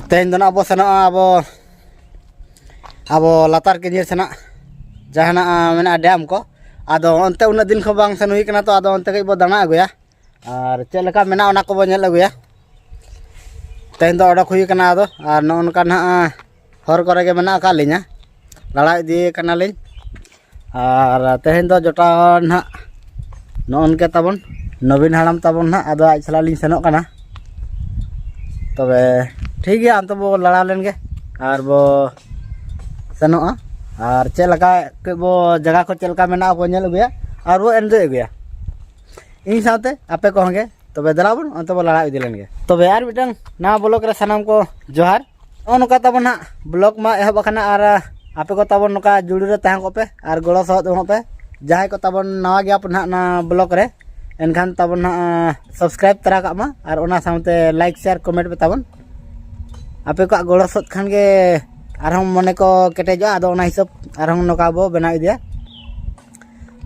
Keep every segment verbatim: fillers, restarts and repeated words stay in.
ᱛᱮᱦᱮᱧ ᱫᱚ ᱱᱟᱜ ᱵᱚ ᱥᱮᱱᱚᱜᱼᱟ ᱟᱵᱚ, ᱟᱵᱚ ᱞᱟᱛᱟᱨ ᱠᱤᱧᱤᱨ ᱥᱮᱱᱟᱜ ᱡᱟᱦᱟᱱᱟᱜ, ᱟ, ᱢᱮᱱᱟᱜᱼᱟ ᱰᱮᱢ ᱠᱚ᱾ ᱟᱫᱚ ᱚᱱᱛᱮ ᱩᱱᱟᱹᱜ ᱫᱤᱱ ᱠᱷᱚᱱ ᱵᱟᱝ ᱥᱮᱱ ᱦᱩᱭ ᱠᱟᱱᱟ, ᱛᱚ ᱟᱫᱚ ᱚᱱᱛᱮ ᱠᱟᱹᱡ ᱵᱚ ᱫᱟᱬᱟ ᱟᱹᱜᱩᱭᱟ᱾ ᱟᱨ ᱪᱮᱫ ᱞᱮᱠᱟ ᱢᱮᱱᱟᱜᱼᱟ ᱚᱱᱟ ᱠᱚᱵᱚ ᱧᱮᱞ ᱟᱹᱜᱩᱭᱟ᱾ ᱛᱮᱦᱮᱧ ᱫᱚ ᱚᱰᱚᱠ ᱦᱩᱭ ᱠᱟᱱᱟ, ᱟᱫᱚ ᱟᱨ ᱱᱚᱜᱼᱚ ᱱᱚᱝᱠᱟ ᱱᱟᱦᱟᱜ, ᱟ, ᱦᱚᱨ ᱠᱚᱨᱮ ᱜᱮ ᱢᱮᱱᱟᱜ ᱟᱠᱟᱫ ᱞᱤᱧᱟ, ᱞᱟᱲᱟᱣ ᱤᱫᱤ ᱠᱟᱱᱟᱞᱤᱧ᱾ ᱟᱨ ᱛᱮᱦᱮᱧ ᱫᱚ ᱡᱚᱴᱟᱣ ᱱᱟᱦᱟᱜ ᱱᱚᱜᱼᱚ ᱱᱚᱝᱠᱟ ᱛᱟᱵᱚᱱ ᱱᱚᱵᱤᱱ ᱦᱟᱲᱟᱢ ᱛᱟᱵᱚᱱ ᱱᱟᱦᱟᱜ, ᱟᱫᱚ ᱟᱡ ᱥᱟᱞᱟᱜ ᱞᱤᱧ ᱥᱮᱱᱚᱜ ᱠᱟᱱᱟ᱾ ᱛᱚᱵᱮ ᱴᱷᱤᱠ ᱜᱮᱭᱟ, ᱚᱱᱛᱮ ᱵᱚ ᱞᱟᱲᱟᱣ ᱞᱮᱱ ᱜᱮ ᱟᱨ ᱵᱚ ᱥᱮᱱᱚᱜᱼᱟ᱾ ᱟᱨ ᱪᱮᱫ ᱞᱮᱠᱟ ᱠᱟᱹᱡ ᱵᱚ, ᱡᱟᱭᱜᱟ ᱠᱚ ᱪᱮᱫ ᱞᱮᱠᱟ ᱢᱮᱱᱟᱜᱼᱟ ᱵᱚ ᱧᱮᱞ ᱟᱹᱜᱩᱭᱟ ᱟᱨ ᱵᱚ enjoy ᱟᱹᱜᱩᱭᱟ᱾ ᱤᱧ ᱥᱟᱶᱛᱮ ᱟᱯᱮ ᱠᱚᱦᱚᱸ ᱜᱮ᱾ ᱛᱚᱵᱮ ᱫᱮᱞᱟ ᱵᱚᱱ ᱚᱱᱛᱮ ᱵᱚ ᱞᱟᱲᱟᱣ ᱤᱫᱤ ᱞᱮᱱ ᱜᱮ᱾ ᱛᱚᱵᱮ ᱟᱨ ᱢᱤᱫᱴᱟᱝ ᱱᱟᱣᱟ vlog ᱨᱮ ᱥᱟᱱᱟᱢ ᱠᱚ ᱡᱚᱦᱟᱨ᱾ ᱱᱚᱜᱼᱚ ᱱᱚᱝᱠᱟ ᱛᱟᱵᱚᱱ ᱱᱟᱦᱟᱜ vlog ᱢᱟ ᱮᱦᱚᱵ ᱟᱠᱟᱱᱟ, ᱟᱨ ᱟᱯᱮ ᱠᱚ ᱛᱟᱵᱚᱱ ᱱᱚᱝᱠᱟ ᱡᱩᱲᱤ ᱨᱮ ᱛᱟᱦᱮᱸ ᱠᱚᱜ ᱯᱮ ᱟᱨ ᱜᱚᱲᱚ ᱥᱚᱦᱚᱫ ᱮᱢᱚᱜ ᱯᱮ᱾ ᱡᱟᱦᱟᱸᱭ ᱠᱚ ᱛᱟᱵᱚᱱ ᱱᱟᱣᱟ ᱜᱮᱭᱟ ᱯᱮ ᱱᱟᱦᱟᱜ ᱱᱚᱣᱟ vlog ᱨᱮ, ᱮᱱᱠᱷᱟᱱ ᱛᱟᱵᱚᱱ ᱱᱟᱦᱟᱜ subscribe ᱛᱚᱨᱟ ᱠᱟᱜ ᱢᱟ ᱟᱨ ᱚᱱᱟ ᱥᱟᱶᱛᱮ like, share, comment ᱯᱮ ᱛᱟᱵᱚᱱ᱾ ᱟᱯᱮ ᱠᱚᱣᱟᱜ ᱜᱚᱲᱚ ᱥᱚᱦᱚᱫ ᱠᱷᱟᱱ ᱜᱮ ᱟᱨᱦᱚᱸ ᱢᱚᱱᱮ ᱠᱚ ᱠᱮᱴᱮᱡᱚᱜᱼᱟ, ᱟᱫᱚ ᱚᱱᱟ ᱦᱤᱥᱟᱹᱵ ᱟᱨᱦᱚᱸ ᱱᱚᱝᱠᱟ ᱵᱚ ᱵᱮᱱᱟᱣ ᱤᱫᱤᱭᱟ᱾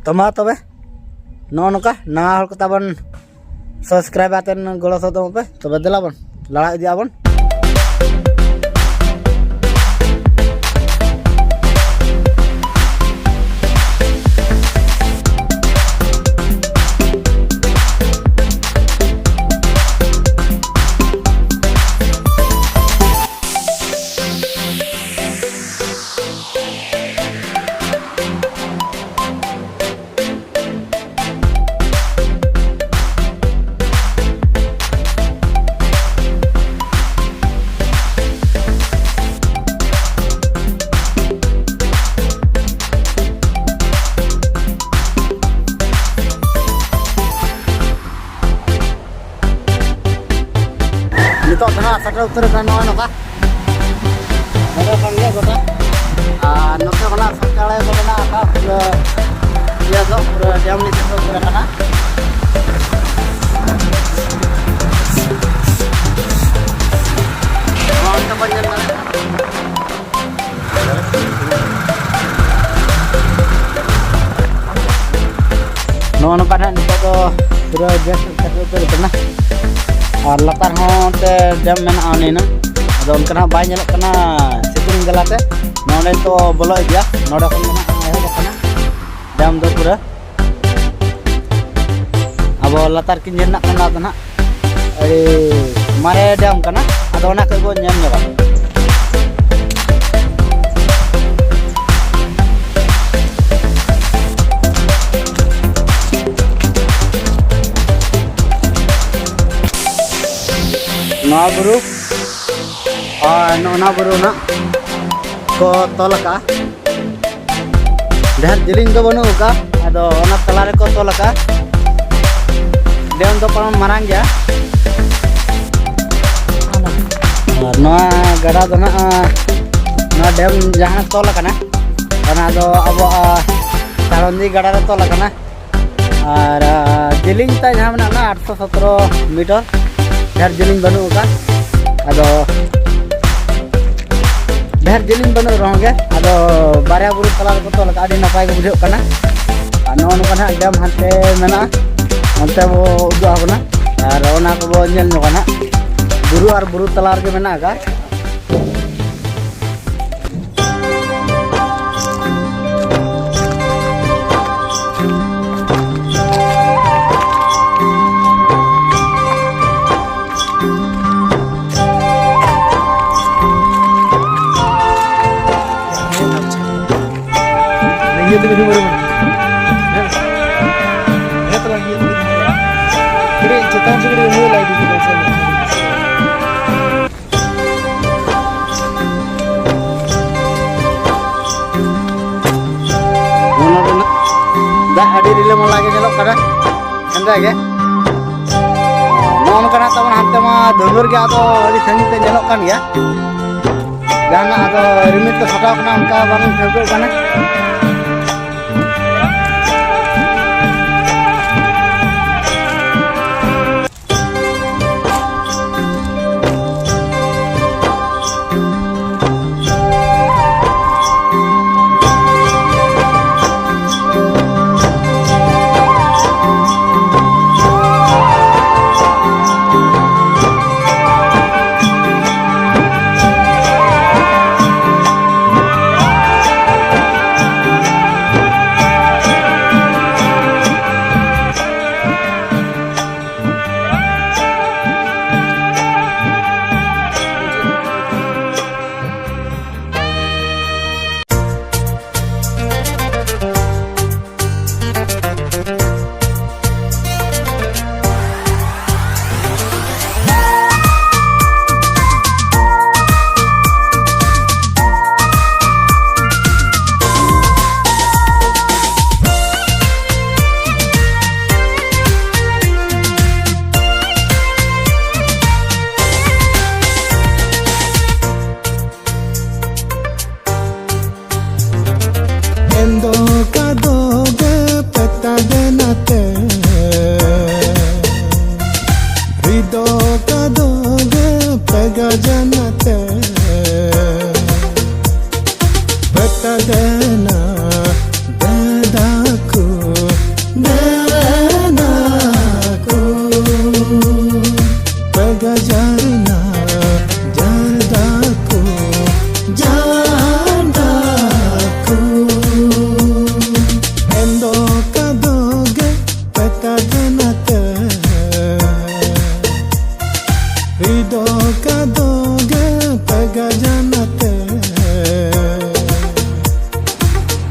ᱛᱚ ᱢᱟ ᱛᱚᱵᱮ, ᱱᱚᱜᱼᱚ ᱱᱚᱝᱠᱟ ᱱᱟᱣᱟ ᱦᱚᱲ ᱠᱚ ᱛᱟᱵᱚᱱ subscribe ᱟᱛᱮᱱ ᱜᱚᱲᱚ ᱥᱚᱦᱚᱫ ᱮᱢᱚᱜ ᱯᱮ᱾ ᱛᱚᱵᱮ ᱫᱮᱞᱟ ᱵᱚᱱ ᱞᱟᱲᱟᱣ ᱤᱫᱤᱭᱟ ᱵᱚᱱ᱾ ᱱᱤᱛᱚᱜ ᱫᱚ ᱦᱟᱸᱜ ᱥᱮᱴᱮᱨ ᱩᱛᱟᱹᱨ ᱟᱠᱟᱱᱟ ᱱᱚᱜᱼᱚᱭ ᱱᱚᱝᱠᱟ᱾ ᱱᱚᱰᱮ ᱠᱷᱚᱱ ᱜᱮ ᱜᱚᱴᱟ᱾ ᱟᱨ ᱱᱚᱛᱮ ᱠᱷᱚᱱᱟᱜ ᱥᱟᱱᱛᱟᱲ ᱠᱚ ᱢᱮᱱᱟᱜ ᱟᱠᱟᱫ ᱯᱩᱨᱟᱹ ᱤᱭᱟᱹ ᱫᱚ ᱯᱩᱨᱟᱹ ᱰᱮᱢ ᱞᱤᱧ ᱥᱮᱴᱮᱨ ᱩᱛᱟᱹᱨ ᱟᱠᱟᱱᱟ᱾ ᱱᱚᱣᱟ ᱚᱱᱛᱮ ᱵᱚᱱ ᱧᱮᱞ ᱫᱟᱲᱮᱭᱟᱜ ᱠᱟᱱᱟ᱾ ᱱᱚᱜᱼᱚ ᱱᱚᱝᱠᱟ ᱱᱟᱦᱟᱜ ᱱᱤᱛᱚᱜ ᱫᱚ ᱯᱩᱨᱟᱹ ᱜᱮᱥ ᱥᱮᱴᱮᱨ ᱩᱛᱟᱹᱨ ᱠᱟᱱᱟ᱾ ᱟᱨ ᱞᱟᱛᱟᱨ ᱦᱚᱸ ᱚᱱᱛᱮ ᱰᱮᱢ ᱢᱮᱱᱟᱜᱼᱟ ᱚᱱᱮ ᱱᱟ᱾ ᱚᱱᱠᱟ ᱱᱟᱦᱟᱜ ᱵᱟᱭ ᱧᱮᱞᱚᱜ ᱠᱟᱱᱟ ᱥᱤᱛᱩᱝ ᱡᱟᱞᱟᱛᱮ᱾ ᱱᱚᱰᱮ ᱛᱚ ᱵᱚᱞᱚ ᱤᱫᱤᱭᱟ, ᱱᱚᱰᱮ ᱠᱷᱚᱱ ᱫᱚ ᱱᱟᱦᱟᱜ ᱮᱦᱚᱵᱚᱜ ᱠᱟᱱᱟ ᱰᱮᱢ ᱫᱚ ᱯᱩᱨᱟᱹ᱾ ᱟᱵᱚ ᱞᱟᱛᱟᱨ ᱠᱤᱱ ᱧᱮᱞ ᱧᱟᱢ ᱠᱟᱱᱟ ᱫᱚ ᱱᱟᱦᱟᱜ ᱟᱹᱰᱤ ᱢᱟᱨᱮ ᱰᱮᱢ ᱠᱟᱱᱟ, ᱟᱫᱚ ᱚᱱᱟ ᱠᱚ ᱵᱚᱱ ᱧᱮᱞ ᱧᱚᱜᱟ᱾ ᱱᱚᱣᱟ ᱵᱩᱨᱩ ᱟᱨ ᱱᱚᱜᱼᱚ ᱱᱟ ᱵᱩᱨᱩ ᱱᱟᱜ ᱠᱚ ᱛᱚᱞ ᱟᱠᱟᱫᱼᱟ᱾ ᱰᱷᱮᱨ ᱡᱮᱞᱮᱧ ᱫᱚ ᱵᱟᱹᱱᱩᱜ ᱟᱠᱟᱫᱼᱟ, ᱟᱫᱚ ᱚᱱᱟ ᱛᱟᱞᱟ ᱨᱮᱠᱚ ᱛᱚᱞ ᱟᱠᱟᱫᱼᱟ᱾ ᱰᱮᱢ ᱫᱚ ᱯᱟᱞᱮᱱ ᱢᱟᱨᱟᱝ ᱜᱮᱭᱟ᱾ ᱟᱨ ᱱᱚᱣᱟ ᱜᱟᱰᱟ ᱫᱚ ᱱᱟᱜ, ᱱᱚᱣᱟ ᱰᱮᱢ ᱡᱟᱦᱟᱸ ᱛᱚᱞ ᱟᱠᱟᱱᱟ, ᱚᱱᱟ ᱫᱚ ᱟᱵᱚᱣᱟᱜ ᱥᱟᱨᱚᱱᱫᱤ ᱜᱟᱰᱟ ᱨᱮ ᱛᱚᱞ ᱟᱠᱟᱱᱟ᱾ ᱟᱨ, ᱟ, ᱡᱮᱞᱮᱧ ᱛᱟᱭ ᱡᱟᱦᱟᱸ ᱢᱮᱱᱟᱜᱼᱟ ᱟᱴᱥᱚ ᱥᱚᱛᱨᱚ ᱢᱤᱴᱟᱨ, ᱰᱷᱮᱨ ᱡᱮᱞᱮᱧ ᱵᱟᱹᱱᱩᱜ ᱟᱠᱟᱫ᱾ ᱟᱫᱚ ᱰᱷᱮᱨ ᱡᱮᱞᱮᱧ ᱵᱟᱹᱱᱩᱜ ᱨᱮᱦᱚᱸ ᱜᱮ, ᱟᱫᱚ ᱵᱟᱨᱭᱟ ᱵᱩᱨᱩ ᱛᱟᱞᱟ ᱨᱮᱠᱚ ᱛᱚᱞ ᱟᱠᱟᱫ, ᱟᱹᱰᱤ ᱱᱟᱯᱟᱭ ᱜᱮ ᱵᱩᱡᱷᱟᱹᱜ ᱠᱟᱱᱟ᱾ ᱟᱨ ᱱᱚᱜᱼᱚ ᱱᱚᱝᱠᱟ ᱱᱟᱦᱟᱜ ᱰᱮᱢ ᱦᱟᱱᱛᱮ ᱢᱮᱱᱟᱜᱼᱟ, ᱚᱱᱛᱮ ᱵᱚ ᱩᱫᱩᱜ ᱟᱵᱚᱱᱟ᱾ ᱟᱨ ᱚᱱᱟ ᱠᱚᱵᱚ ᱧᱮᱞ ᱧᱚᱜᱟ ᱱᱟᱦᱟᱜ, ᱵᱩᱨᱩ ᱟᱨ ᱵᱩᱨᱩ ᱛᱟᱞᱟ ᱨᱮᱜᱮ ᱢᱮᱱᱟᱜ ᱟᱠᱟᱫ᱾ ᱤᱭᱟᱹ ᱛᱮᱜᱮ ᱡᱚᱢ ᱟᱹᱜᱩ ᱢᱮ᱾ ᱦᱮᱸ᱾ ᱦᱮᱸ ᱛᱚᱵᱮ ᱤᱭᱟᱹ ᱛᱮᱜᱮ ᱡᱚᱢ ᱟᱹᱜᱩ ᱢᱮ᱾ ᱠᱟᱹᱴᱤᱡ ᱪᱮᱛᱟᱱ ᱥᱮᱫ ᱠᱟᱹᱴᱤᱡ ᱩᱢᱩᱞ ᱞᱟᱭ ᱤᱫᱤ ᱠᱮᱫᱟ ᱥᱮ᱾ ᱚᱱᱟ ᱨᱮᱱᱟᱜ ᱫᱟᱜ ᱟᱹᱰᱤ ᱨᱤᱞᱟᱹᱢᱟᱞᱟ ᱜᱮ ᱧᱮᱞᱚᱜ ᱠᱟᱱᱟ᱾ ᱦᱮᱸᱫᱮ ᱜᱮ᱾ ᱱᱚᱜᱼᱚ ᱱᱚᱝᱠᱟᱱᱟᱜ ᱛᱟᱵᱚᱱ ᱦᱟᱱᱛᱮ ᱢᱟ ᱫᱷᱩᱸᱫᱷᱩᱨ ᱜᱮ, ᱟᱫᱚ ᱟᱹᱰᱤ ᱥᱟᱺᱜᱤᱧ ᱛᱮ ᱧᱮᱞᱚᱜ ᱠᱟᱱ ᱜᱮᱭᱟ᱾ ᱡᱟᱦᱟᱱᱟᱜ ᱟᱫᱚ ᱨᱤᱢᱤᱞ ᱠᱚ ᱥᱟᱰᱟᱣ ᱠᱟᱱᱟ, ᱚᱱᱠᱟ ᱵᱟᱝ ᱴᱷᱟᱹᱣᱠᱟᱹᱜ ᱠᱟᱱᱟ᱾ ᱯᱮᱛᱟ ᱫᱮᱱᱟ ᱫᱮᱫᱟ ᱠᱚ, ᱫᱮᱫᱟ ᱠᱚ᱾ ᱯᱮ ᱜᱟᱡᱟᱲ ᱱᱟ ᱡᱟᱨᱫᱟ ᱠᱚ, ᱡᱟᱨᱫᱟ ᱠᱚ᱾ ᱮᱱᱫᱚ ᱠᱟᱫᱚ ᱜᱮ ᱯᱮᱛᱟ ᱫᱮᱱᱟ ᱛᱮ᱾ ᱨᱤᱫᱚ ᱠᱟᱫᱚ ᱜᱮ ᱯᱮ ᱜᱟᱡᱟᱱᱟ ᱛᱮ᱾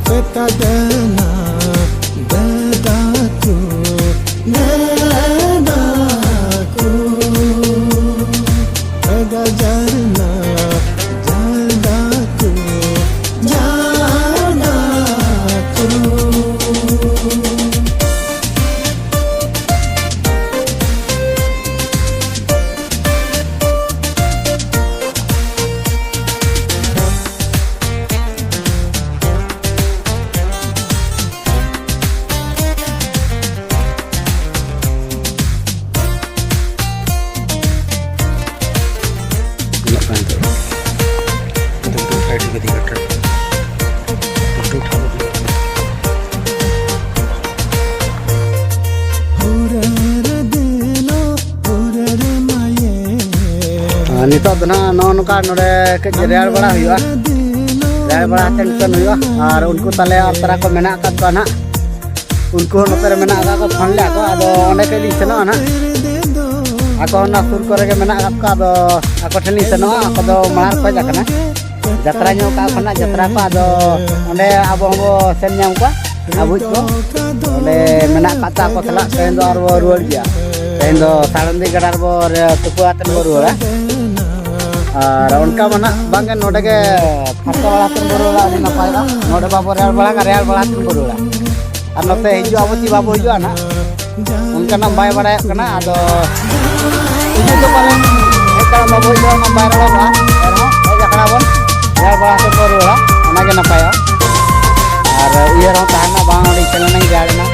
ᱯᱮᱛᱟ ᱫᱮᱱᱟ ᱫᱮᱫᱟ ᱠᱚ, ᱫᱮᱫᱟ ᱠᱚ᱾ ᱯᱮ ᱜᱟᱡᱟᱱᱟ ᱡᱟᱞᱫᱟ ᱠᱚ, ᱡᱟᱞᱫᱟ ᱠᱚ᱾ ᱩᱱᱟᱹᱜ ᱜᱟᱱ ᱫᱚ᱾ ᱱᱤᱛᱚᱜ ᱫᱚ ᱥᱟᱭᱤᱰ ᱨᱮᱜᱮ ᱛᱤᱧ ᱠᱟᱴᱨᱟ᱾ ᱩᱞᱴᱟᱹ ᱩᱴᱷᱟᱹᱣ ᱠᱟᱛᱮ᱾ ᱟᱨ ᱱᱤᱛᱚᱜ ᱫᱚ ᱱᱟᱦᱟᱜ ᱱᱚᱜᱼᱚ ᱱᱚᱝᱠᱟ ᱱᱚᱰᱮ ᱠᱟᱹᱡ ᱨᱮᱭᱟᱲ ᱵᱟᱲᱟ ᱦᱩᱭᱩᱜᱼᱟ᱾ ᱨᱮᱭᱟᱲ ᱵᱟᱲᱟ ᱠᱟᱛᱮ ᱱᱤᱛᱚᱜ ᱦᱩᱭᱩᱜᱼᱟ᱾ ᱟᱨ ᱩᱱᱠᱩ ᱛᱟᱞᱮ ᱟᱨ ᱛᱟᱨᱟ ᱠᱚ ᱢᱮᱱᱟᱜ ᱟᱠᱟᱫ ᱠᱚᱣᱟ ᱱᱟᱦᱟᱜ᱾ ᱩᱱᱠᱩ ᱦᱚᱸ ᱱᱚᱛᱮ ᱨᱮ ᱢᱮᱱᱟᱜ ᱟᱠᱟᱫ ᱠᱚ, ᱯᱷᱳᱱ ᱞᱮᱫᱼᱟ ᱠᱚ᱾ ᱟᱫᱚ ᱚᱸᱰᱮ ᱠᱟᱹᱡ ᱞᱤᱧ ᱥᱮᱱᱚᱜᱼᱟ ᱱᱟᱦᱟᱜ᱾ ᱟᱠᱚ ᱚᱱᱟ ᱥᱩᱨ ᱠᱚᱨᱮ ᱜᱮ ᱢᱮᱱᱟᱜ ᱟᱠᱟᱫ ᱠᱚᱣᱟ᱾ ᱟᱫᱚ ᱟᱠᱚ ᱴᱷᱮᱱ ᱞᱤᱧ ᱥᱮᱱᱚᱜᱼᱟ᱾ ᱟᱠᱚ ᱫᱚ ᱢᱟᱲᱟᱝ ᱨᱮᱠᱚ ᱦᱮᱡ ᱟᱠᱟᱱᱟ᱾ ᱡᱟᱛᱨᱟ ᱧᱚᱜ ᱠᱟᱜ ᱠᱷᱚᱱᱟᱜ ᱡᱟᱛᱨᱟ ᱠᱚ, ᱟᱫᱚ ᱚᱸᱰᱮ ᱟᱵᱚ ᱦᱚᱸᱵᱚ ᱥᱮᱱ ᱧᱟᱢ ᱠᱚᱣᱟ, ᱟᱵᱚ ᱠᱚ᱾ ᱚᱸᱰᱮ ᱢᱮᱱᱟᱜ ᱠᱟᱜ ᱛᱟᱠᱚ ᱥᱟᱞᱟᱜ ᱛᱮᱦᱮᱧ ᱫᱚ ᱟᱨᱵᱚ ᱨᱩᱣᱟᱹᱲ ᱜᱮᱭᱟ᱾ ᱛᱮᱦᱮᱧ ᱫᱚ ᱥᱟᱲᱚᱱᱫᱤ ᱜᱟᱰᱟ ᱨᱮᱵᱚ ᱨᱮ-, ᱛᱩᱯᱩ ᱠᱟᱛᱮ ᱵᱚ ᱨᱩᱣᱟᱹᱲᱟ᱾ ᱟᱨ ᱚᱱᱠᱟ ᱢᱟ ᱱᱟᱜ ᱵᱟᱝᱜᱮ, ᱱᱚᱰᱮ ᱜᱮ ᱯᱷᱟᱨᱪᱟ ᱵᱟᱲᱟ ᱠᱟᱛᱮ ᱵᱚ ᱨᱩᱣᱟᱹᱲᱟ, ᱟᱹᱰᱤ ᱱᱟᱯᱟᱭᱚᱜᱼᱟ᱾ ᱱᱚᱰᱮ ᱵᱟᱵᱚ ᱨᱮᱭᱟᱲ ᱵᱟᱲᱟ ᱠᱟᱜ, ᱨᱮᱭᱟᱲ ᱵᱟᱲᱟ ᱠᱟᱛᱮ ᱵᱚ ᱨᱩᱣᱟᱹᱲᱟ᱾ ᱟᱨ ᱱᱚᱛᱮ ᱦᱤᱡᱩᱜ ᱟᱵᱚ ᱪᱮ ᱵᱟᱵᱚ ᱦᱤᱡᱩᱜᱼᱟ ᱱᱟᱜ, ᱚᱱᱠᱟᱱᱟᱜ ᱵᱟᱭ ᱵᱟᱲᱟᱭᱚᱜ ᱠᱟᱱᱟ᱾ ᱟᱫᱚ ᱦᱤᱡᱩᱜ ᱫᱚ ᱯᱟᱞᱮᱱ ᱦᱮᱡ ᱠᱟᱱᱟ, ᱵᱟᱵᱚ ᱦᱮᱡ ᱫᱟᱲᱮᱭᱟᱜᱼᱟ, ᱵᱟᱭ ᱨᱚᱲᱚᱜᱼᱟ᱾ ᱮᱱᱨᱮᱦᱚᱸ ᱦᱮᱡ ᱟᱠᱟᱱᱟ ᱵᱚᱱ, ᱨᱮᱭᱟᱲ ᱵᱟᱲᱟ ᱠᱟᱛᱮ ᱵᱚᱱ ᱨᱩᱣᱟᱹᱲᱟ, ᱚᱱᱟᱜᱮ ᱱᱟᱯᱟᱭᱚᱜᱼᱟ᱾ ᱟᱨ ᱩᱭᱦᱟᱹᱨ ᱦᱚᱸ ᱛᱟᱦᱮᱱᱟ, ᱵᱟᱝ ᱚᱸᱰᱮ ᱪᱟᱞᱟᱣ ᱞᱮᱱᱟᱧ ᱨᱮᱭᱟᱲ ᱮᱱᱟ᱾